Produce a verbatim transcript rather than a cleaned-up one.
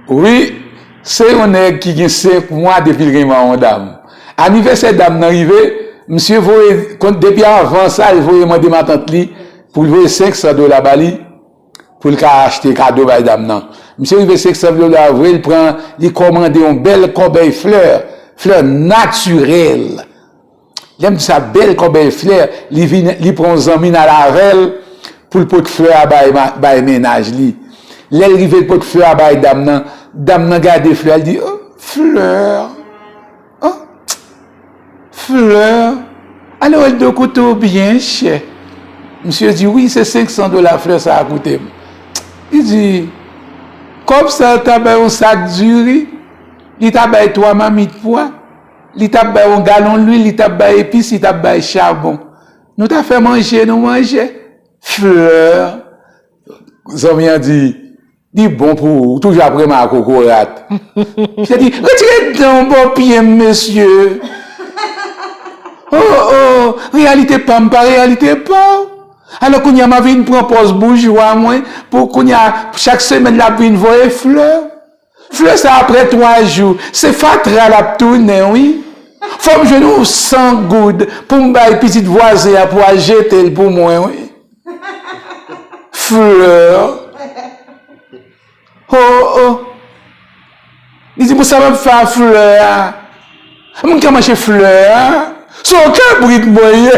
Wi, se yon nèg ki gen senk mwa depi l gen mawon dam. Anivèsè dam nan rive, misye voye, kon, depi avan sa, li voye mande matant li pou l voye senk san dola ba li, pou l ka achte kado bay dam nan. Misye rive senk san dola vre, li pran, li kòmande yon bèl kòbèy flè, flè natirèl. Lè m di sa, bèl kòbèy flè, li vin, li pran yon zanmi n al avè l pou l pot flè a bay, ma- bay mennaj li. Lè l rive l pot flè a bay dam nan, dam nan gade flè a, li di, "Oh, flè, oh, flè, alò l te koute w byen chè." Misye di, "Wi, se senk san dola flè sa a koute m." Li di, "Kòb sa a ta bay yon sak diri, li ta bay twa mamit pwa, li t ap bay yon galon lwil, li t ap bay epis, li t ap bay chabon. Nou ta fè manje, nou manje." Flè. Zanmi an di, "Li bon pou ou, ou toujou ap renmen ak kokorat." Misye di, "Retire dan w bò pye m, mesye. Oh, oh, reyalite pa m pa reyalite pa w. Alò kounye a m a vin pran pòz boujwa mwen, pou kounye a, chak semèn l ap vin voye flè. Flè sa apre twa jou, se fatra l ap tounen, wi. Fò m jwenn yon san goud pou m bay pitit vwazen an pou al jete l pou mwen, wi." Flè. Oh, oh. Li di, "Pou sa m ap fè a flè a? M ka manje flè a? Se yon kabrit mwen ye."